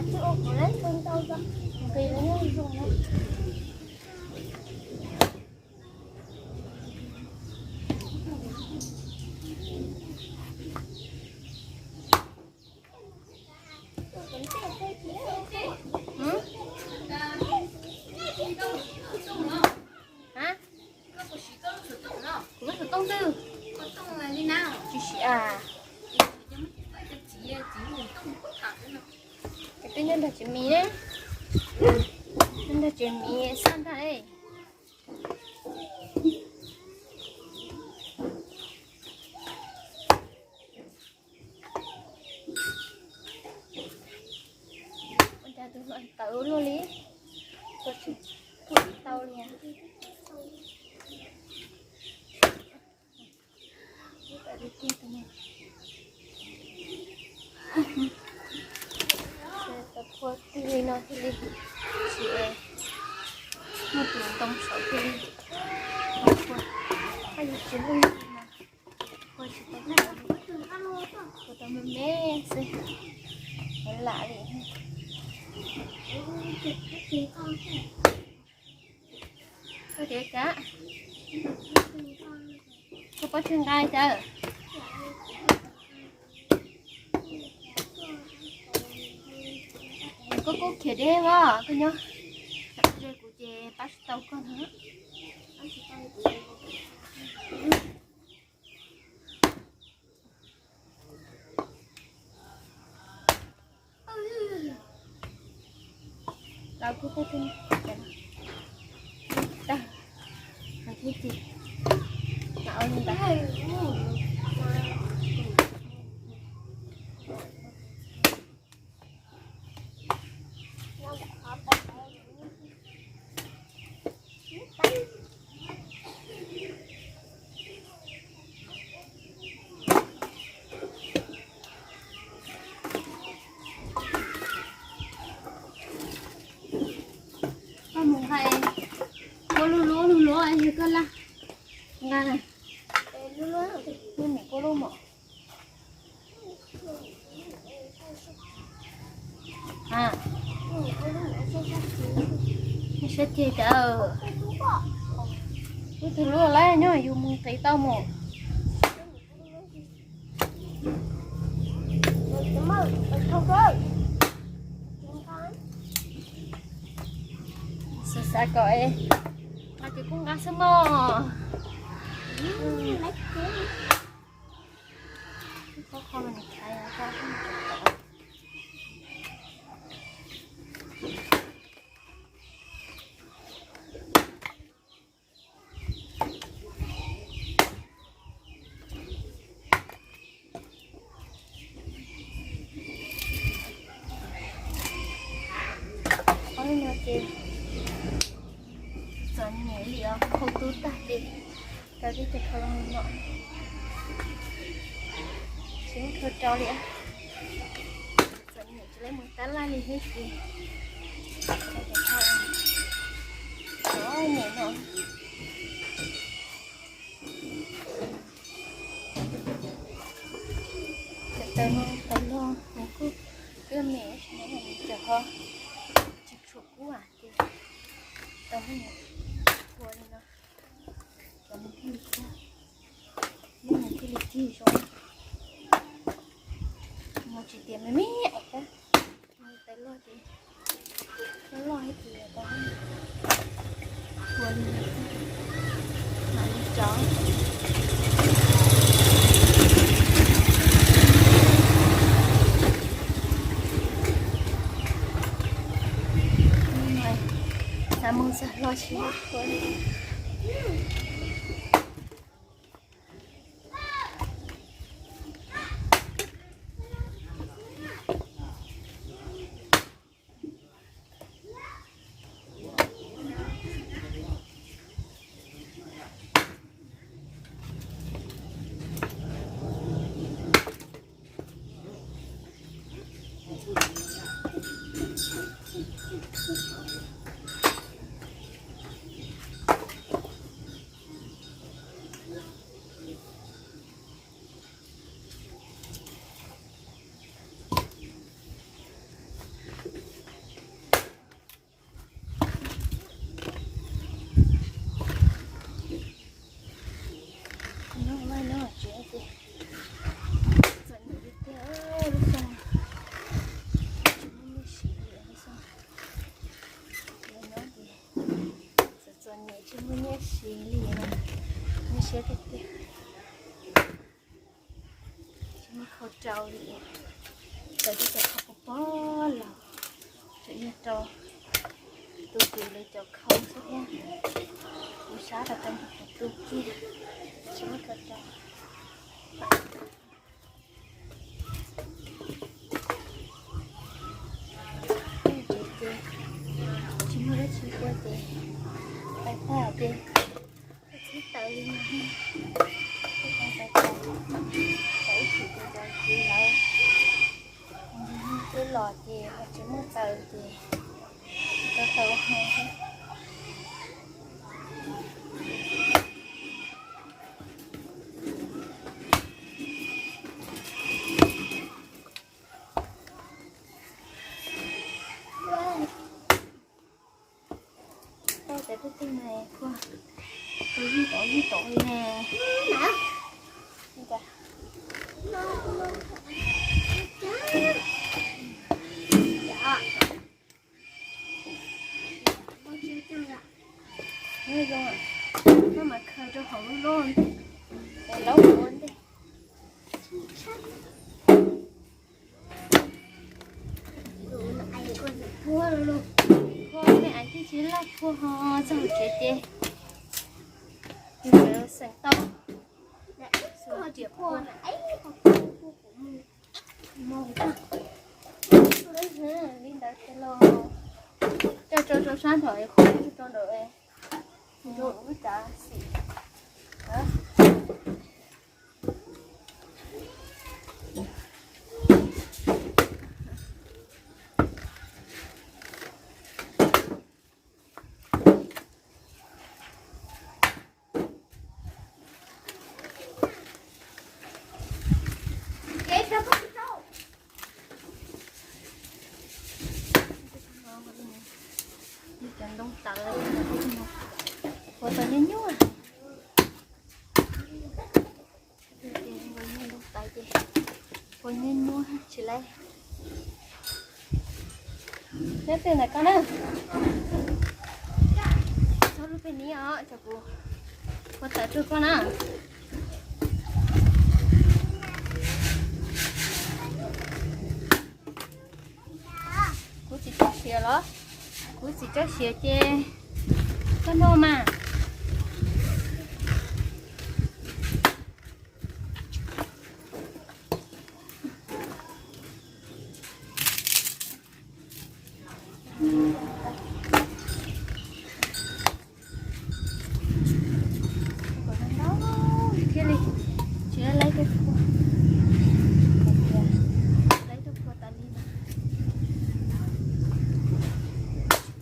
Kuv lub xov tooj twg? Tsis siv as. Twb nyob nrog tsev mis ne, nyob nrog tsev mis xaj ntag. Ua cas tus no tawv luaj li, ua tsis tau li. Tau phua tig li no thiaj li tsis muaj tus ntoo saum tig li. Tau phua, tsis muaj ntoo no, phua tsis tau, phua tau me me xwb, lam li. Koj tias cas? Koj pob tseg nqa cas? Koj kuj khiav deb os, koj nyob ze kuv ces pab tsis tau koj na. Los kuj tag, tag, tag. Koj mus nqa, kua lub lub lub lub es koj laj nqa na. Lub lub, lub me kua lub mom. Sab ceg cas, lub twg lub lawm nyob yus mus nqis tau mus. Xav xav kom, nqa ces kuj nqa xwb mog. Qhov no ces txom nyem li os, khau tub tag ces rau tib cov khau no tsis muaj khau rau li. Txom nyem tsis lawv mus tab laj li thiab ces txom nyem no. Cov taws no taws log nws kuj me me, cov ho tsis tshua kub ces tau ua li no, cov nws thiaj li kub, nws thiaj li cig zoo. Mus tsis tias me me, taws loj ces loj loj thiab ces tau ua li no, mam li cov. Xav mus xav los tsis ua li. Li, muaj siab tiag tiag. Tsis muaj khau rau li, txawm twb cov khau pog pog los tseem yog rau tus kwv lawv cov khau xwb thiab. Kuv sab rau tau tus kiag, tsis muaj khau rau. Ces tsis muaj dab tsi ua ces pais tag ces txhib taws li no, txhib taws, txhib taws ib chim ces cov kwv lawv twb los ces ho tsis muaj taws ces tau taws ua hmo thiab. Tau cov tub tij no, tus yij tom yij tom li ne. Nyob zoo, koj mam khaws rau hauv lub lab ntej, es laub ua ntej. Phua me aiv thiaj tsis laj phua ho txog hauv tsev ces yus sawv xeem tau. Li ntawd ces los coj rau rau sab nraum es qhov rau nraum es rau lub cav xim. Cov ntoo tawv, ua tau nyuaj nyuaj. Ntoo tawv ces ua nyuaj nyuaj tsis laib. Nyob twg ntawm koj na? Txhob lub pem ni os, ces kuv ua tawv rau koj na. Kuv txiv tsob siav los? Kuv txiv tsob siav ces koj noj mas. Thiaj li tsis laib tuaj phua, laib tuaj phua tas li no.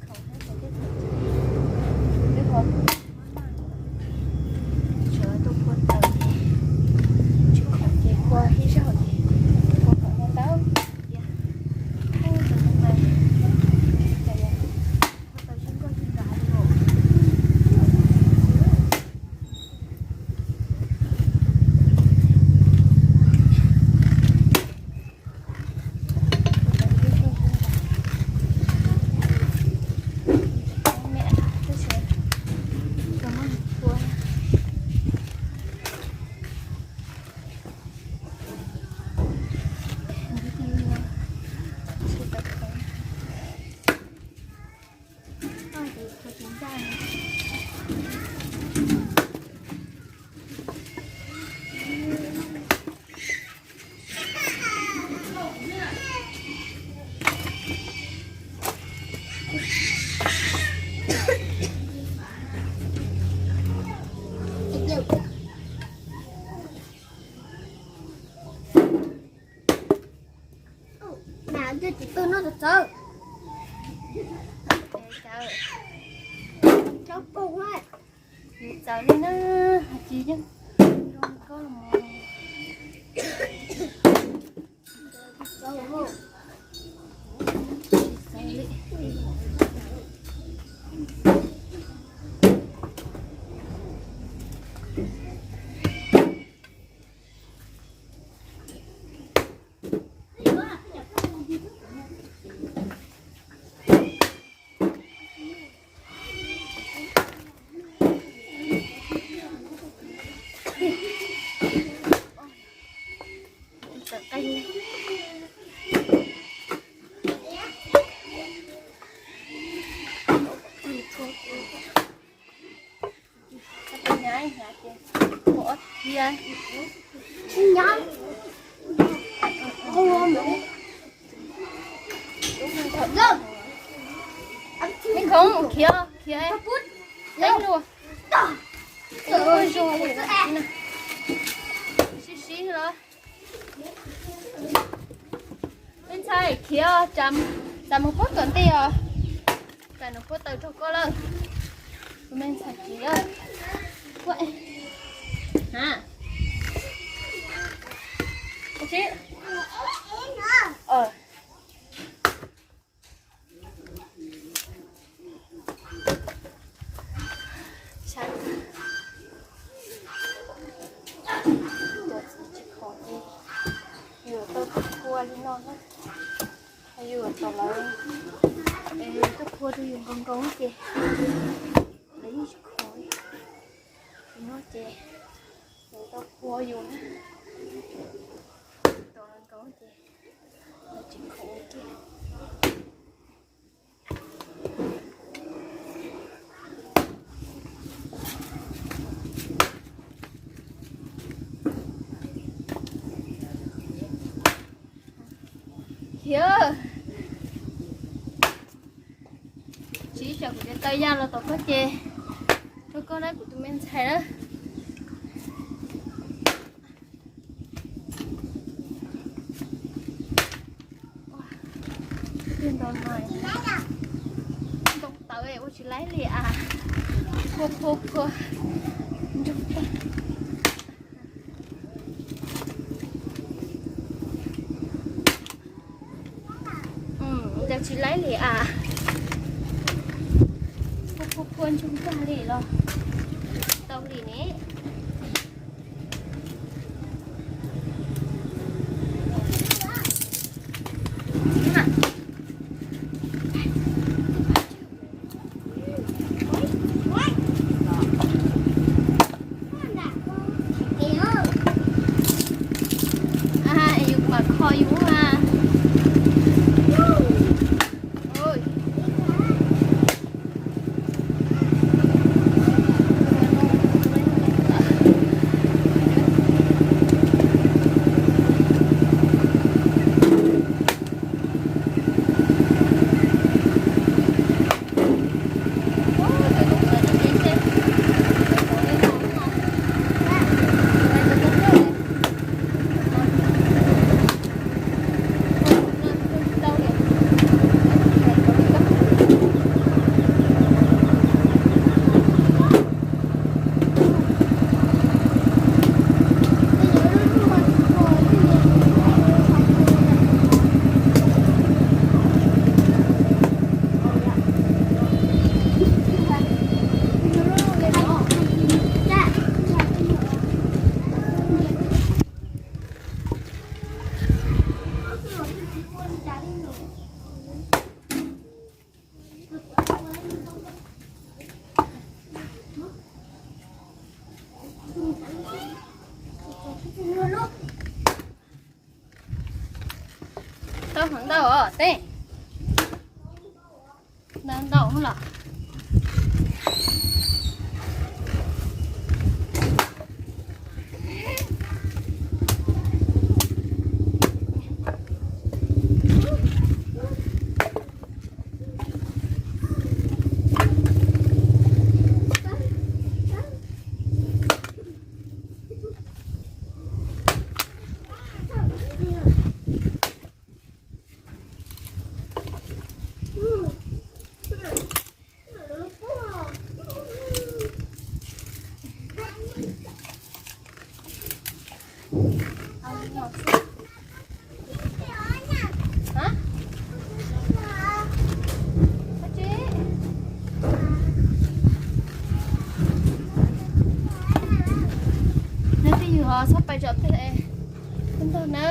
Khoom thiab cov teb teb ho tsuav tuaj phua taws, tsis khoom ces phua ib zaug ces phua kom ntau ntau tias, ub, tus no mas phua taws zoo nkauj zoo nraug li os. Mas twb tsis pw noj txawv txawv. Tsob pug a, txawv li na, hais tsis yeej zoo koj los mas. Ua ob thiab. Ib khoom khiav khiav, leej luag. Sib sib los. Me ntxhais khiav, txav mus puab tom ntej os. Txav mus puab taws rau koj lawm. Tus me ntxhais khiav. Cov txiv tsis khoom ces yus tau tus phua li no na. Yus tom lawv, es tuaj phua rau yus nkaus nkaus ces lawv yeej tsis khoom li. Tsis muaj ces lawv tau phua yus na. Tom lawv nkaus ces lawv tsis khoom li kiag. Khiav. Tsis xyaum kuv cov taw ya los tom koj ces rau koj na kuv tus me ntxhais na. Ntau no, ntau tawv ua tsis laib li as. Phua phua phua. Nrug tag. Ntawd tsis laib li as. Phua phua phua nrug tag li los tau li ne. Yus mam kho yus mas. Tau hov ntau os tej. Ntau ntau los. Neb twb yog txhob pais tsom twg es kub ntog na.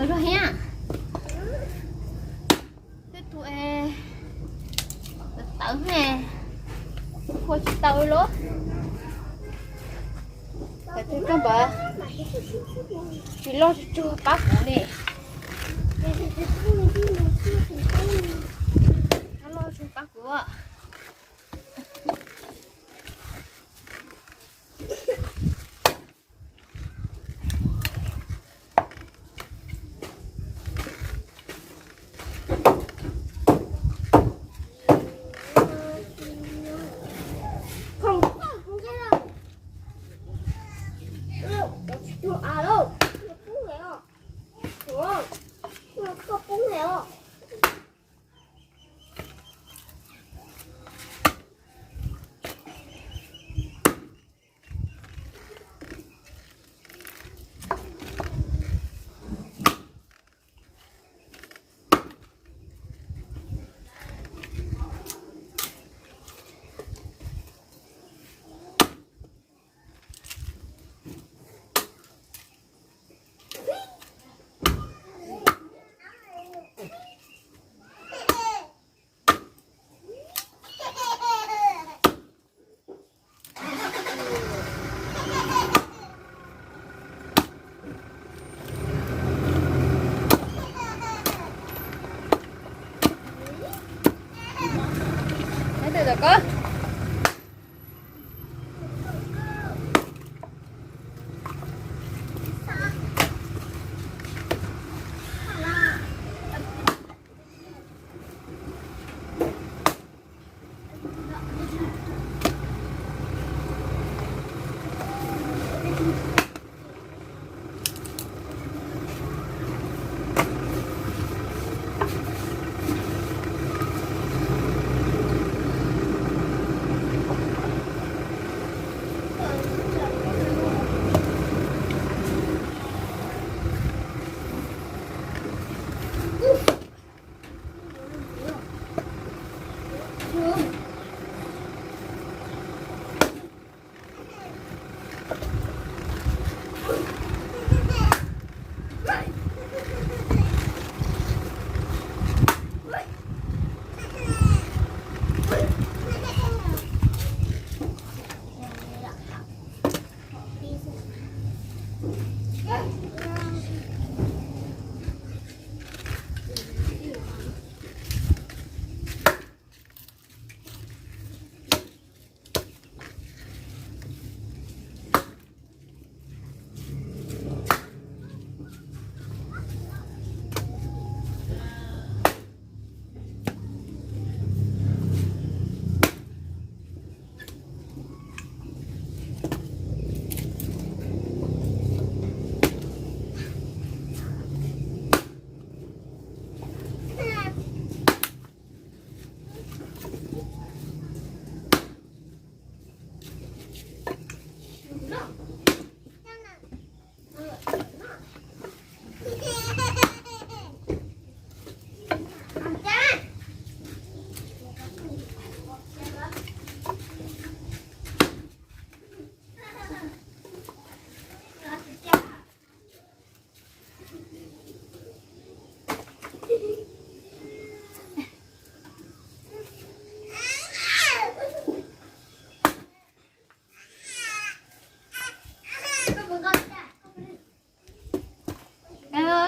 Zog thiab. Tej tus es tawv tawv ne, ua tsis tau lawm. Tawv tej koj npawg, tsis loj tsuag tsuag pab kuv ne. Tsis loj tsuag pab kuv.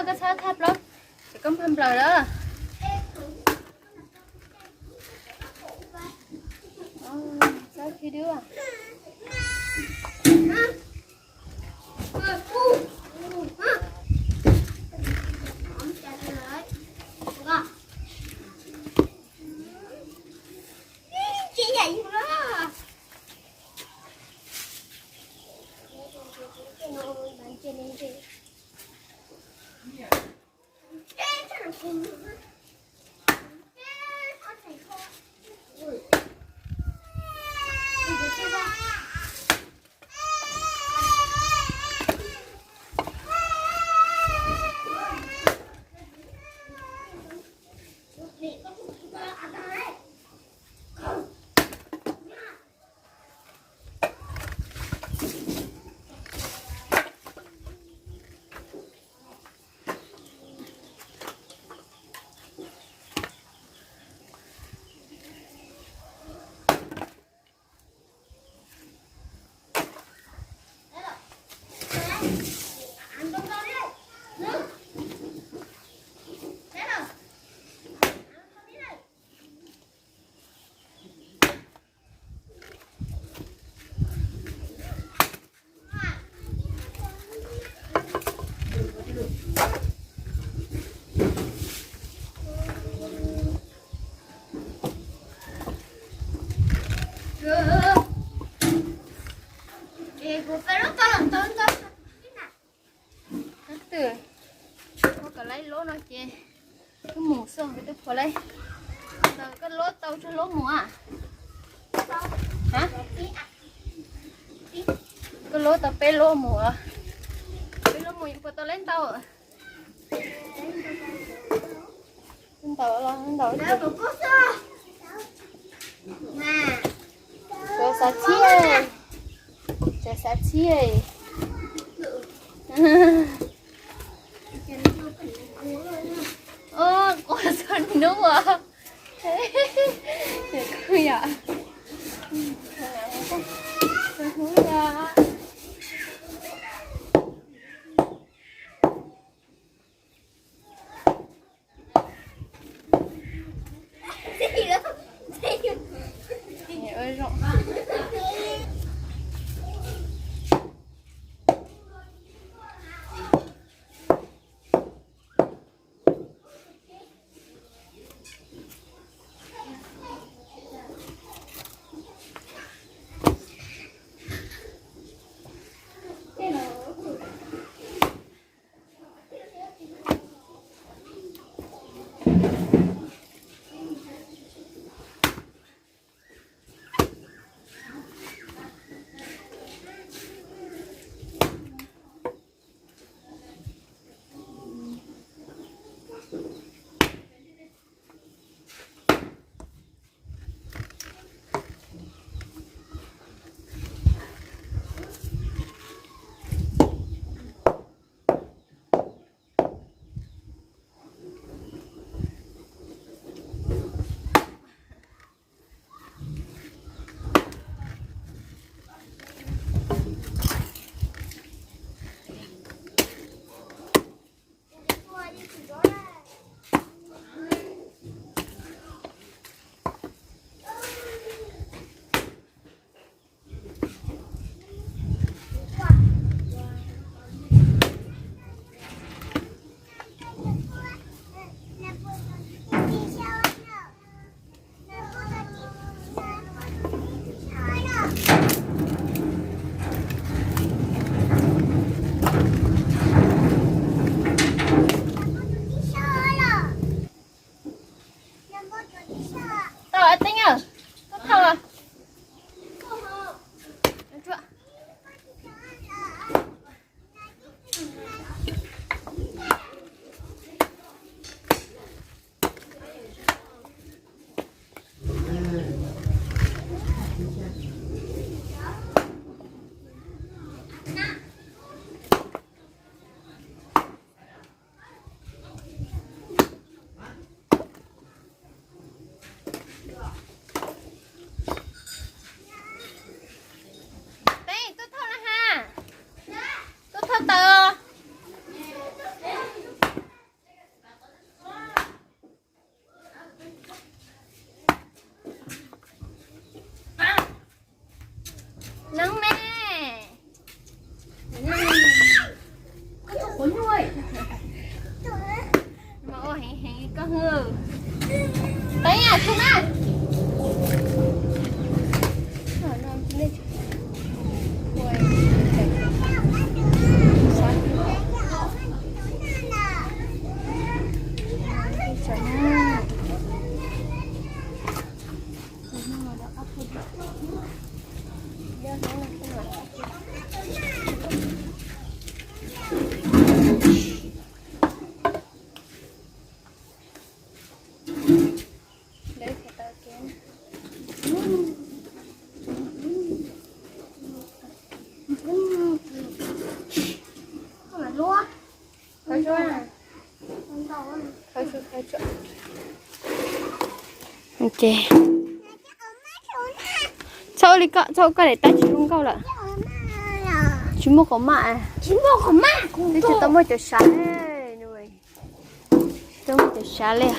Koj txhob thaj plaub, ces koj npag nplaws lawm. Txhob khi dub. Twb ua kom laib lub no ces twb mus xwb, twb phuav laib. Koj lub tau tsawg lub mus a? Koj lub tau peb lub mus, peb lub mus puas tau laib ntau? Ntau los ntau. Tsis xav txhib, tsis xav txhib. Quaj txog hnub as. Kuv yom. Txog hnub yom. Tau teeb yawg, tau thauj los. Peb tuaj thauj na ha, tuaj thauj taws. Neeb me. Mas ua heev heev koj hwj. Teeb yam tug na. Ces txhob li koj, txhob koj daim tawb tsis zoo nkauj lawm. Tsis muaj qhov maj. Twb tsis tau muaj cov sav, tsis tau muaj cov sav li.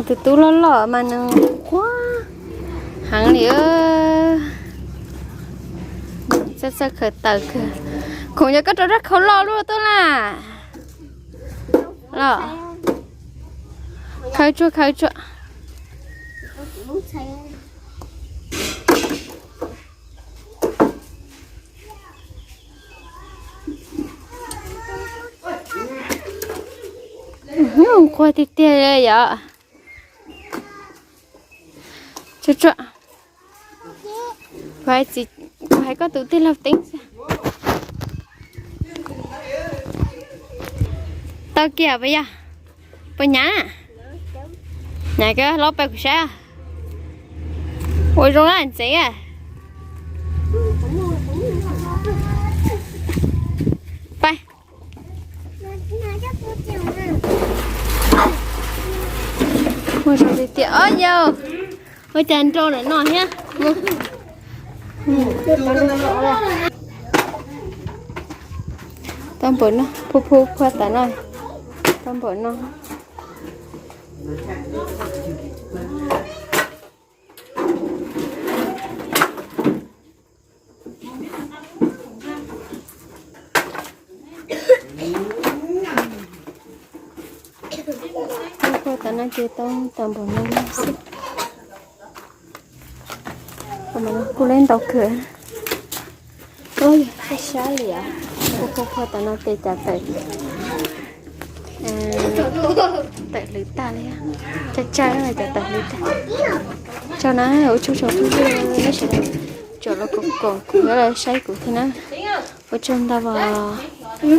Tus tub loj loj mas nws quaj heev li. Txawj txawj khaws taws kawg. Khoom yog koj rau rab khau loj luaj tuaj na. Los, khaws tsuag khaws tsuag. Quaj tiag tiag li yom. Tsuag tsuag. Kuv hais, kuv hais koj tus tij laug teeb xwb. Tau kiag puas yog? Puas hnyav? Hnyav kawg, los pab kuv saib. Ua zoo na ntxeev. Pab. Ua zoo tiag tiag os yau. Ua cas nrau ntawm no thiab. Tau npaum no, phu phu phua tas no. Tau npaum no. Phua tas no ces tau tau npaum no xwb. Kuj leb ntau kawg. Ub, sab sab li os. Phua phua phua tas no ces cas tawm, tawm hlwv tag li. Tsawg tsawg no cas tawm hlwv tag. Tsaug na, ua tsaug tsaug tub, neb sawv daws tsom los koom kuv, saib kuv thiab na. Ua tsaug ntau os.